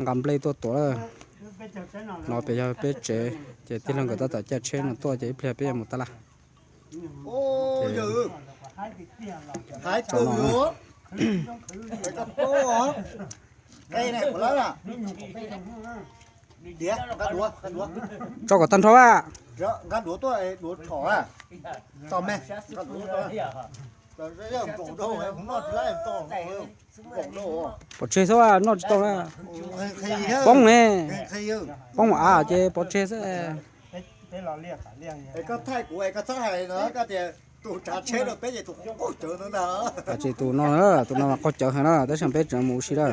Nqa nplej tuaj tuav lawm. No pem yog peb tsev, ces tij laug nkawd tab tom caij tsheb no tuaj ces ib pliag peb yuav mus tab laj. Tso kom tag nrho a. Pov tseg xwb, noj tsis tau na. Poob ne, poob av ces pov tseg xwb. Tsis tus no, tus no mas qaug cawv heev na, tab sis peb tseem mus ua si lawm.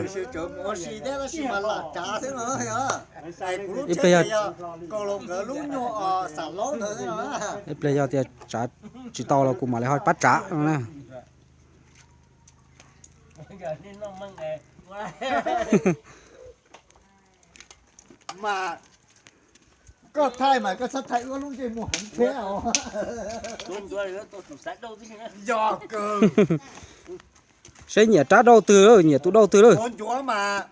Ib pliag yog, ib pliag yog tias tsav tsis tau los kuv mam li ho pab tsav no na. Mas koj thaij mas koj txhob thaij ua lub ntsej muag heev thiab os. Yog kawg. Saib nyiam rab dauj twg, nyiam tus dauj twg lawm. Tuav ncuav mas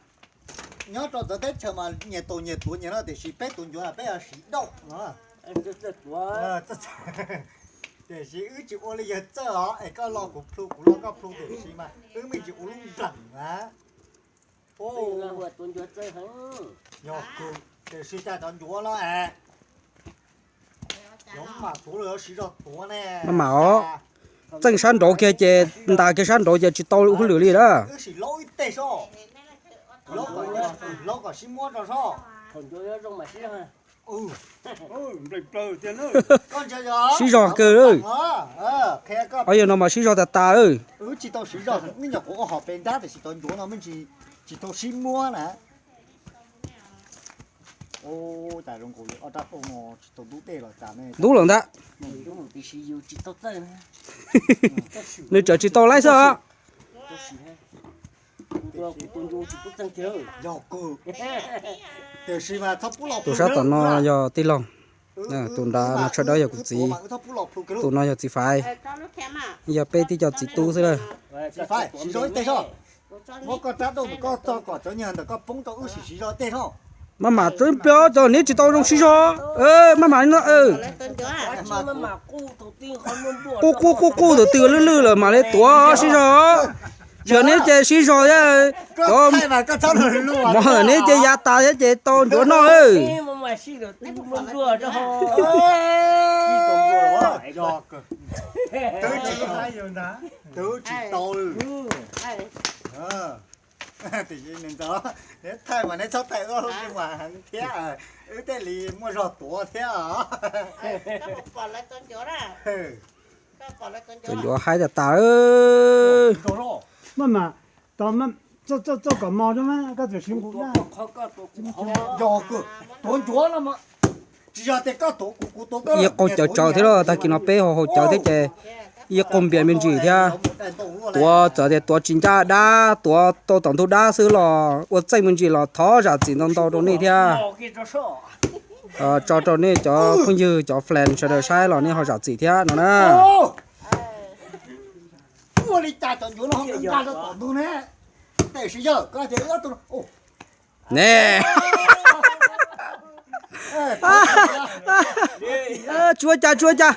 nyob rau txawv teb chaws mas nyias tus nyias tuav nyias no, tiam sis peb tuav ncuav peb yog siv dauj no. Tiam sis wb tsis ua li yawg txawj os, es koj lo kuv plhu kuv lo koj plhu, tiam sis mas wb me ntsis ua lub nplaim na. Yog kawg, tiam sis cas cov ncuav no es, cov mam tuav los yuav siv zog tuav ne. Maj mam os, txeej sab nraud kiag ces ntas kiag sab nraud ces tsis tau hauj lwm li lawm. Wb sim laub ib teg soj, laub kom sib muab rau soj. Sib zog kawg. Ob yawg no mas sib zog tas tas. Wb tsis tau siv zog, me nyuam qhuav ua hom pes nrab tiam sis cov ncuav no me ntsis tsis tau sib muab na. Ntub lawm ntag. Nws tseem tsis tau laib xwb os. Tus sab tom no yog tij laug, tus nrad no tshaj dawb yog kuv txiv, tus no yog txiv Faiv, yog peb tib co txiv tub xwb lawm. Maj mam tso ib pliag cov neb tsis tau zoo sib zog, maj mam no. Qub qub qub qub tus twg lwj lwj lawm mam li tuav sib zog. Yog neb ces sib zog thiab, cov mov neb ces yav tas thiab ces tau ncuav noj. Twb tsis tau. Tiam sis ntawd neb thaij mas neb txhob thaij ua lub ntsej muag heev thiab, wb thiaj li muaj zog tuav thiab. Tus ncuav haib tas tas. Maj mam, txoj kom mos, koj txawm siv nqus na. Yog kawg, tuav ncuav no tsis yog tias koj tuav kuv, kuv tuav koj. Ib qaug cawv tsawv thiab los tag kis no peb haus haus cawv thiab ces ib qaug npias me ntsis thiab. Tuav txawm tias tuav tsis ncaj dab, tuav tau tom ntug dab xwb los ua txeej me ntsis los thov zam txim ntau ntau rau nej thiab. Tso rau nej cov phooj ywg cov flan sawv daws saib los nej ho zam txim thiab no na. Ne, tsis ua cas, tsis ua cas.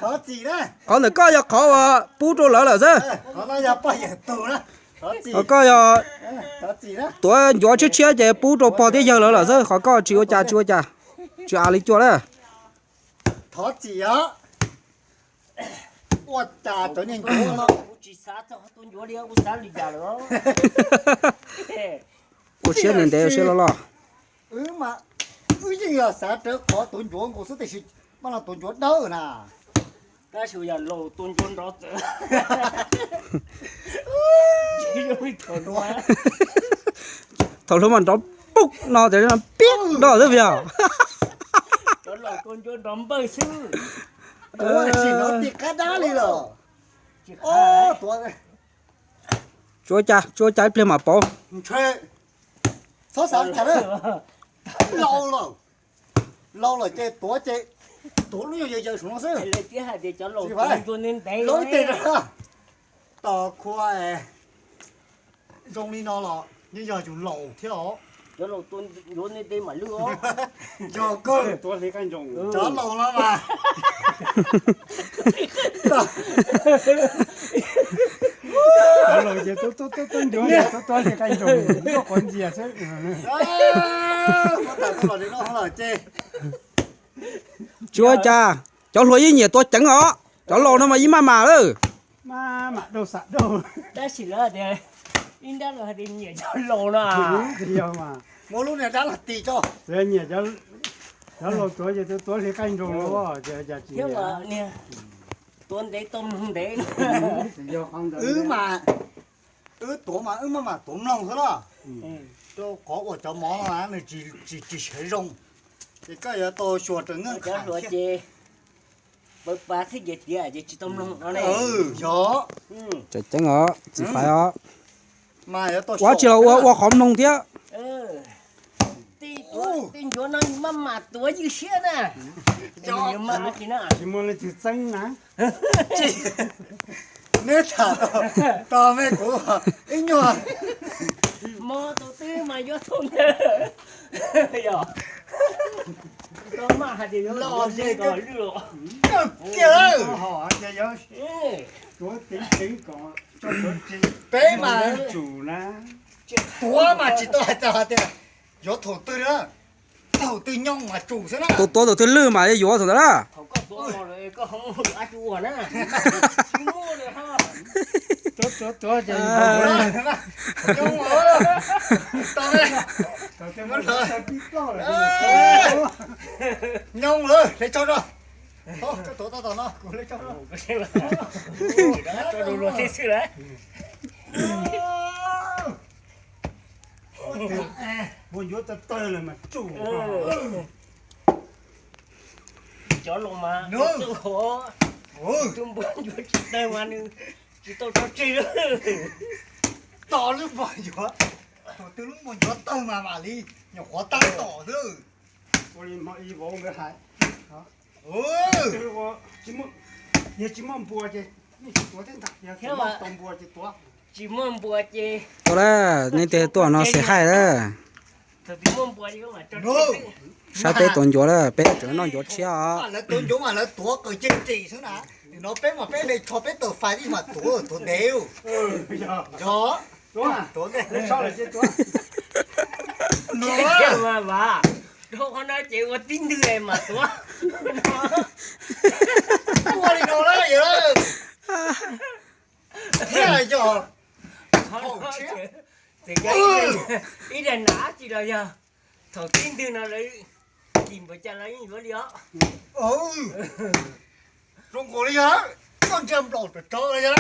Qhov ntawm koj yog qhov uas pub rau lawv lawm xwb. Qhov koj yog tuav ncuav tshiab tshiab ces pub rau pog thiab yawg lawv lawm xwb, qhov koj tsis ua cas, tsis ua cas. Tsis av li cua lawm. Ua siab ntev ntev, ua siab loj loj. Wb yeej yog xav rawv qhov tuav ncuav nkaus xwb tiam sis maj no tuav ncuav dawb na. Tab sis yog laus tua ncuav nrov txawv. Thaum hlub mas nrov pub no tias piab do xwb yog. Cov laus tua ncuav nrov npawg xwb. Tsis nrov ti qab dab li lawm. Tsis ua cas, tsis ua cas, ib pliag mam pauv. Txhob xav li cas na. Laus lawm, laus lawm ces tuav ces tuav lub nyuag yawg yawg saum no xwb. Laus ib teg rau tos khua zoo li no los yeej yog yus laus thiab os. Cov laus tua ncuav nte nte mam lwj os. Yog kawg. Tuav hliv qaij nroos. Cov laus no mas. Cov laus ces tuav tuav tuav tuav ncuav, tuav tuav hliv qaij nroos, tuav qhov ntxias xwb. Tsis ua cas, cov hluas yeej nyiam tua ceev os, cov laus no mas yeej maj mam lawm. Maj mam dauj xam dauj. Tab sis lawv tias ib nrab los hais tias nyiam cov laus no. Muab lub niag dab los ti tso. Nyiam cov laus tuav ces tuav hliv qaij nroos los cas tsis. Thiab mas niag tuav ntev tau mloog ntev. Wb mas, wb tuav mas wb maj mam tuav mloog xwb los. Rau qhov uas cov mov no nws tsis, tsis siav zoo. Ces koj yuav tau xyuas raws nqeeb qha thiab. Pawv pas xwb ces tiav ces tsis tau mloog no ne. Yog. Tseem ceeb os, txiv faiv os. Ua tsis los ua ua qhov mloog thiab. Tej ncuav no maj mam tuav ywj siab na. Tsis muaj leej twg txeeb na. Neb tham tau me kuv ib nyuag. Mob tau twb mas yuav txhob ntawd. Yog. Tau maj hais tias yuav los ces koj lwj los. Kiag lawm. Peb mas tsum na. Tuav mas tsis tau hais tias tias yuav thaum twg na. Thaum twg nyooj mas tsum xwb na. Tus tuav thaum twg lwj mas yuav thaum ntawd na. Nyooj lawm, hle tso rau. Koj tuav tau tom no, kuv hle tso rau. Npua ncuav tawg tawg lawm mas tsum. Cov laus mas tsum hov. Tus npua ncuav tsis tawg mas nws tsis tau tso tseg. Tos lub npua ncuav, thaum twg lub npua ncuav tawg mas mam li nyuam qhuav tab tom xwb. Ua li hmo ib vauv nkawd hais. Yog tsis muaj npua ces yeej tsis tuav thiab ntag, yog tsis muaj npua ces tuav. Tsis muaj npua ces tuaj lawm, nej tej tuaj no xis haij lawm. Saib peb tuav ncuav lawm, peb tseem noj ncuav tshiab os. Lawv tuav ncuav mas lawv tuav qws ceg ris xwb na. Nim no peb mas peb hle tsho peb tawm fais tib mas tuav, tuav ntev. Yog, tuav ntev. Rau qhov no ces ua tib ntwg mas tuav. Ua li no lawm yog. Thiab yog. Ib daim nam dab tsi los yog thaum tib ntwg no lawv tim npaum cas los yeej yuav li os. Zoo nkaus li yog koj ntsia nplaum tsawv tsawv li yog.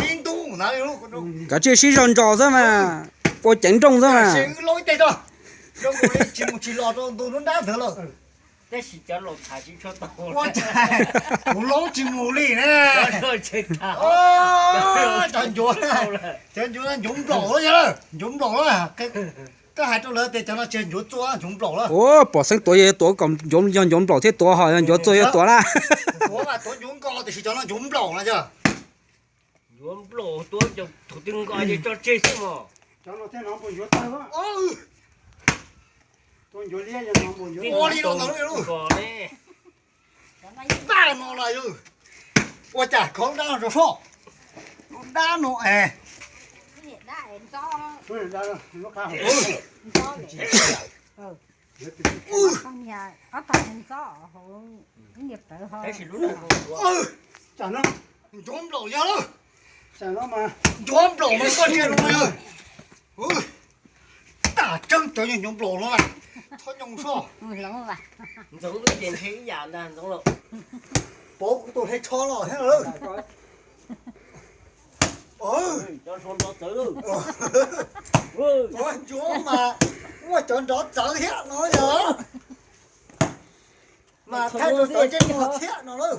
Tib ntug ntawd. Kav tsij sib zog ntsos xwb mas, ua ceev nrooj xwb mas. Wb laub ib teg tso. Zoo nkaus li tsis mus tsis los rau ntu lub nrab ntawd lawm. Tab sis cov laus tham tsis tshua tau. Ua cas kuv laub tsis mus li ne. Cov ncuav, cov ncuav ncuav nplaum yog, ncuav nplaum. Koj hais rau lawv tias cov no tsis yog ncuav txua, ncuav nplaum lawm. Ua pom xeeb tuav yog tuav kom ncuav, yog ncuav nplaum thiaj tuav, ho yog ncuav txua yog tuav na. Tuav mas tuav ncuav nkos tiam sis cov no ncuav nplaum no yog. Ncuav nplaum tuav thaum twg nkos ces tso tseg xwb mog. Cov no thiaj no npuas ncuav tawg. Ua li no ntawd lub, nkos ne. Dab no na yog. Ua cas kho lub dab no rau soj. Lub dab no es. Ncuav nplaum yog lawm. Ncuav nplaum no koj ntsia no yog. Tam tseeb cov yog ncuav nplaum no na. Txhob nyoo soj. Ntxoov lub ces ntshe ib yam ntag Ntxoov Lauj. Pov kuv tus hle tsho los thiab lawm. Cov hluas nrov txawv lawm. Cov ncuav mas muaj cov nrov txawv thiab no yog. Mas thaij rau cov ntsej muag thiab no lawm.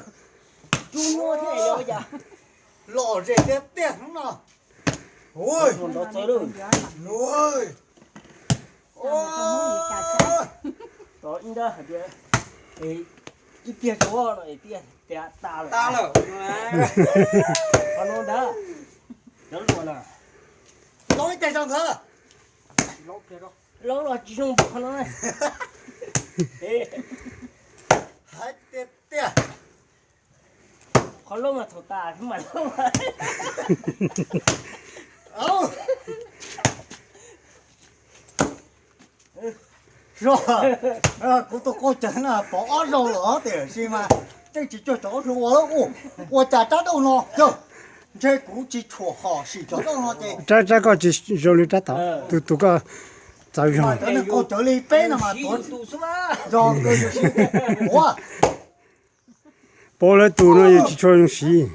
Cub nyuaj thiab yog ua cas. Lom zem tiag tiag hnub no. Ua, ua, ua. Tos ib nrab hais tias, ib pliag tso no es tias tas lawm. Tas lawm. Qhov no ntag. Cov hluas na. Tau ib teg zog ntawd. Laub los tsis zoo npaum qhov no. Hais tiag tiag. Qhov laub mas thaum tas mas laub. Zog, kuv tus qauj cawv na pov ob zaug lawm tiam sis mas tseem tsis cuag cov ub hluas ua, ua cas rab dauj no yog, ntshe kuv tsis tshua hom sim cov dauj no ces. Rab, rab koj tsis zoo li rab tom, tus, tus koj txawv zog. Cov neeg qauj cawv li peb no mas tuav, yog nkawd yus siv tuav. Pov lawv tus no yus tsis tshua zoo siv.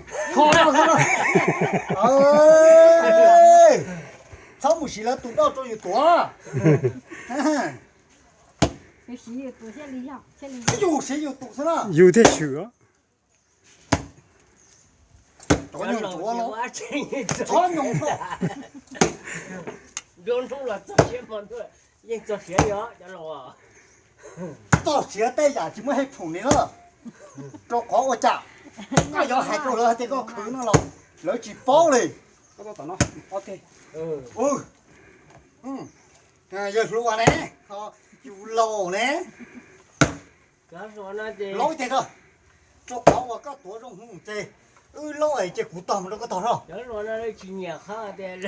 Txhob mus siv lawv tus doj rau yus tuav. Yus siv yus tus xwb na. Yus thiaj swm os. Txhob nyoos, nruab hnub los txog siav hmo ntuj, yeej txog siav li os cov laus. Txog siav tej yam tsis muaj hej phoom li na, rau qhov ua cas koj yuav hais rau lawv hais tias koj khwv no los lawv tsis paub li. Yawg hluas ne, yus laus ne, laub ib teg ko, rau qhov uas koj tuav zoo hwv ces wb laub es ces kuv tog mus rau koj tog no. Tsis nyiam qhov tias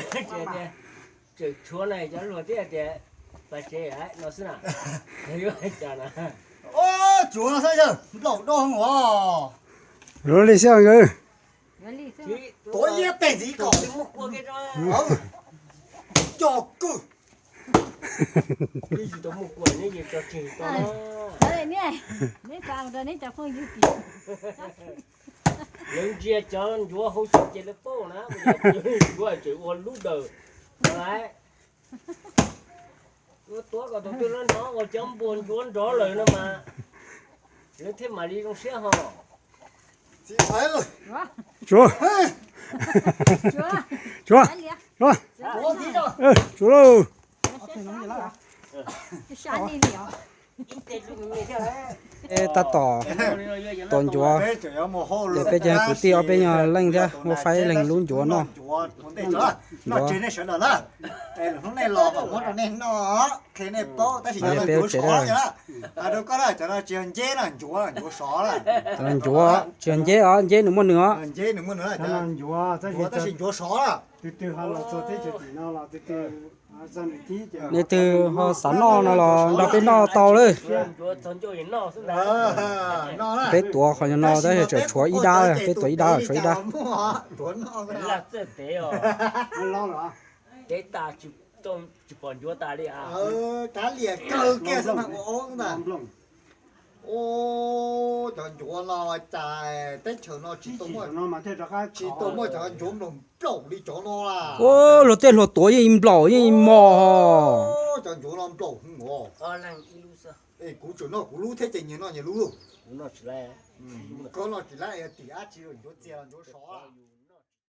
tseem tshuav na, cov hluas thiaj tias pas tsev no xwb na. Yuav cas na. Tsuav xwb yawg, nplaum doj os. Zoo li xwb nkawd. Tuav ib teg ntxiv kom coj kawg. Lawv ntsia cov ncuav hauv xyoo ces lawv paub na, ncuav tseem ua lub dawm no lawm. Tuav kom tus twg los hnov ua cov npua ncuav nrov lawm no mas lawv thiaj mam li zoo siab ho. Tsuav, tsuav, tsuav lauj. Tab tom tua ncuav, ces peb cov kwv tij ob peb nyuag leej thiab muab faib leeg lub ncuav noj. Ncuav, hnub nej los kom muab rau nej noj, qhia nej paub tab sis cov no ncuav sov na. Hais rau koj na, cov no tsis yog nceb na, ncuav, ncuav sov na. Ncuav tsis yog nceb os, nceb nws muaj nws os. Ncuav tab sis ncuav sov na. Nej twg ho xav noj no los nrog peb noj tau lawm. Peb tuav qhov no tab sis tseem tshuav ib dab, peb tuav ib dab tshuav ib dab. Cov ncuav no cas teb chaws no tsis tau muaj cov ncuav nplaum nplaum li cov no. Luag tej hluas tuav yeej nplaum yeej mos. Cov ncuav no nplaum. Kuv tseem noj kuv lub thiab ces nyias noj nyias lub. Koj noj tsis laib tim dab tsi, ncuav txias los ncuav sov.